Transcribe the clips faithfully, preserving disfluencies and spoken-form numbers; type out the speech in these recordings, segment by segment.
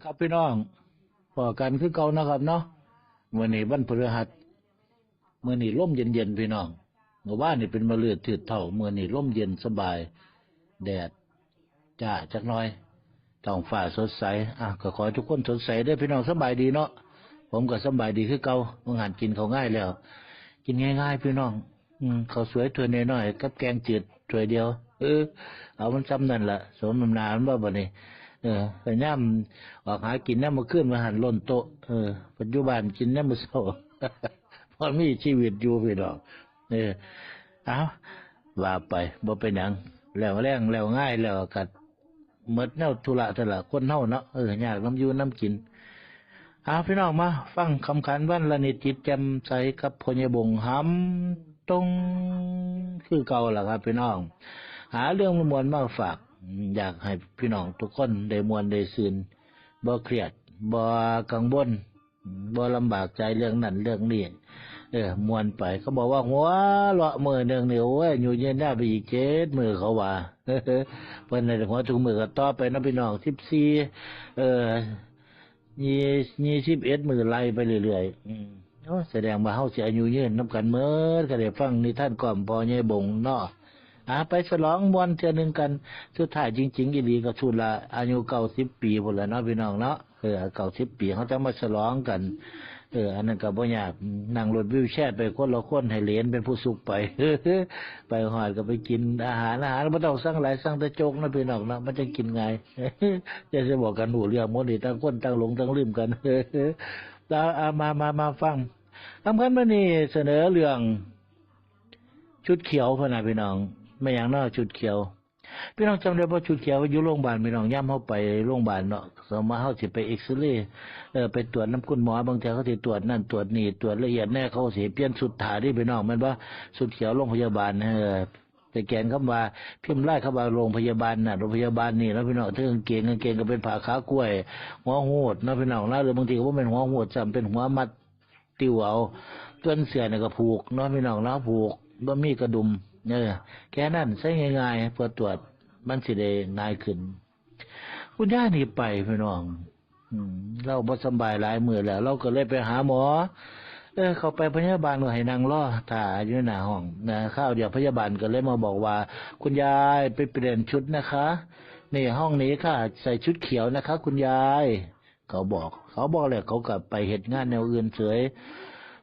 ครับพี่น้อง พ้อกันคือเก่านะครับเนาะ มื้อนี้วันพฤหัส มื้อนี้ลมเย็นๆ พี่น้อง เมื่อวานนี่เป็นมะเลือดถืดเถ่า มื้อนี้ลมเย็นสบาย แดดจ้าจักหน่อย ท้องฟ้าสดใส อ่ะ ก็ขอให้ทุกคนสดใสเด้อพี่น้อง สำบายดีเนาะ ผมก็สำบายดีคือเก่า มื้อหันกินข้าวง่ายแล้ว กินง่ายๆ พี่น้อง อืม ข้าวสวยถ้วยน้อยๆ กับแกงจืดถ้วยเดียว เออ เอามันซ่ำนั่นล่ะ สมน้ำหน้ามันบ่บัดนี้ เออ พยายามออกหากินยามมื้อคืน มื้อหันล้นโต๊ะ เออ ปัจจุบันกินยามมื้อเช้า พอมีชีวิตอยู่พี่น้อง เออ เอา ว่าไป บ่เป็นหยัง แล้วแรง แล้วง่าย แล้วก็หมดแนวธุระแต่ละคนเฮาเนาะ เออ ยากนำอยู่นำกิน เอาพี่น้องมาฟังคำขันวันละนิดจิตแจ่มใสกับพ่อใหญ่บงหำตรงคือเก่าล่ะครับพี่น้อง หาเรื่องม่วนๆ มาฝาก อยากให้พี่น้องทุกคนได้ม่วนได้ซื่น บ่เครียด บ่กังวล บ่ลำบากใจเรื่องนั้นเรื่องนี้ เออ ม่วนไป เขาบอกว่าหัวเราะมื้อหนึ่งนี่ โอ้ย อายุยืนยาวไปอีกเจ็ดมื้อเขาว่า เพิ่นน่ะหัวทุกมื้อก็ต่อไปเนาะพี่น้อง สิบสี่ เออ ยี่ ยี่สิบเอ็ดมื้อไล่ไปเรื่อยๆ อืม โอ้ แสดงว่าเฮาสิอายุยืนนำกันเมิด ก็ได้ฟังนิทานกล่อมพ่อใหญ่บงเนาะ อ่ะ ไปฉลองม่วนเทื่อหนึ่งกัน สุดท้ายจริงๆ อีหลีก็สุดละ อายุเก้าสิบปีพุ้นละเนาะพี่น้องเนาะ เออ เก้าสิบปีเฮาจั่งมาฉลองกัน เออ อันนั้นก็บ่ยาก นั่งรถวีลแชร์ไปคนละคน ให้เหลนเป็นผู้สุกไป ไปฮอดก็ไปกินอาหาร อาหารบ่ต้องสั่งหลาย สั่งแต่โจ๊กนะพี่น้องเนาะ มันจั่งกินง่าย จะสิบอกกันฮู้เรื่องหมดนี่ ต่างคนต่างหลงต่างลืมกัน แล้ว อ่ะ มา มา มาฟัง สำคัญมื้อนี้เสนอเรื่อง ชุดเขียวพุ้นน่ะพี่น้อง แม่นหยังเนาะชุดเขียว พี่น้องจำได้บ่ ชุดเขียวอยู่โรงพยาบาลพี่น้อง ยามเฮาไปโรงพยาบาลเนาะ สมมุติเฮาสิไปเอกซเรย์ เออ ไปตรวจนำคุณหมอ บางเทื่อเขาสิตรวจนั่นตรวจนี่ ตรวจละเอียดแน่ เขาสิเปลี่ยนชุดถ่าเด้พี่น้อง แม่นบ่ ชุดเขียวโรงพยาบาล เออ สแกนคำว่า พิมพ์ลายคำว่าโรงพยาบาลนั่น โรงพยาบาลนี่เนาะพี่น้อง เทิงกางเกง กางเกงก็เป็นผ้าขากล้วย หัวฮูดเนาะพี่น้องเนาะ หรือบางทีก็บ่แม่นหัวฮูดซ้ำ เป็นหัวมัด ติวเอา ส่วนเสื้อนี่ก็ผูกเนาะพี่น้องเนาะ ผูก บ่มีกระดุม เออ แค่นั้น ใช้ง่ายๆ เพื่อตรวจ มันสิได้ง่ายขึ้น คุณยายนี่ไปพี่น้อง อืม ลาวบ่สำบายหลายมื้อแล้ว ลาวก็เลยไปหาหมอ เออ เข้าไปพยาบาลก็ให้นั่งรอถ่าอยู่หน้าห้องนะ คราวเดียวพยาบาลก็เลยมาบอกว่า "คุณยายไปเปลี่ยนชุดนะคะ นี่ห้องนี้ค่ะ ใส่ชุดเขียวนะคะ คุณยาย" เขาบอก เขาบอกแล้วเขาก็ไปเฮ็ดงานแนวอื่นเฉย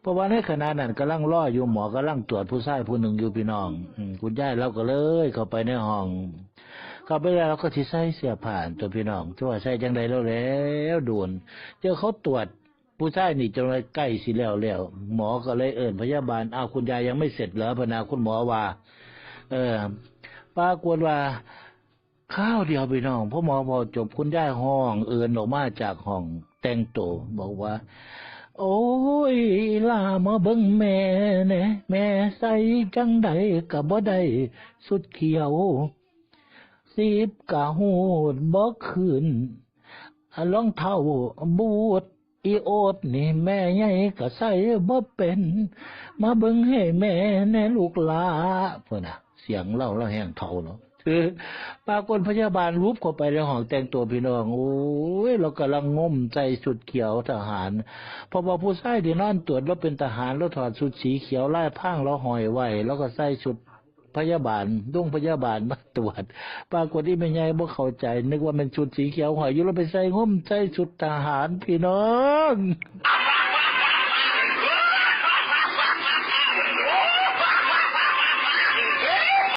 เพราะว่าในขณะนั้นกำลังรออยู่ หมอกำลังตรวจผู้ชายผู้หนึ่งอยู่พี่น้อง อืม คุณยายลาวก็เลยเข้าไปในห้อง เข้าไปแล้วลาวก็สิใส่เสื้อผ้าตัวพี่น้อง แต่ว่าใส่จั่งใด๋ลาวแล้วโดน เจอเขาตรวจผู้ชายนี่จนว่าใกล้สิแล้วแล้ว หมอก็เลยเอิ้นพยาบาล "อ้าว คุณยายยังไม่เสร็จเหรอ" พะนะ คุณหมอว่า เออ ปรากฏว่า คราวเดียวพี่น้อง พอหมอเว้าจบ คุณยายฮ้องเอิ้นออกมาจากห้องแต่งตัว บอกว่า "โอ้ย อีหล่ามาเบิ่งแม่แหน่ แม่ใส่จั่งใด๋ก็บ่ได้ ชุดเขียว สิบก็ฮูดบ่ขึ้น อะ รองเท้าบูท อีโอดนี่แม่ใหญ่ก็ใส่บ่เป็น มาเบิ่งให้แม่แหน่ลูกหล่า" พุ้นน่ะ เสียงลาว ลาวแฮงเฒ่าเนาะ คือ ปรากฏพยาบาลวุบเข้าไปในห้องแต่งตัวพี่น้อง โอ้ย ลาวกำลังงมใส่ชุดเขียวทหาร เพราะว่าผู้ชายที่นอนตรวจลาวเป็นทหาร ลาวถอดชุดสีเขียวลายพรางลาวห้อยไว้ ลาวก็ใส่ชุด พยาบาล โรงพยาบาลมาตรวจ ปรากฏอีแม่ใหญ่บ่เข้าใจ นึกว่าแม่นชุดสีเขียวห้อยอยู่ ลาวไปใส่งมใส่ชุดทหารพี่น้อง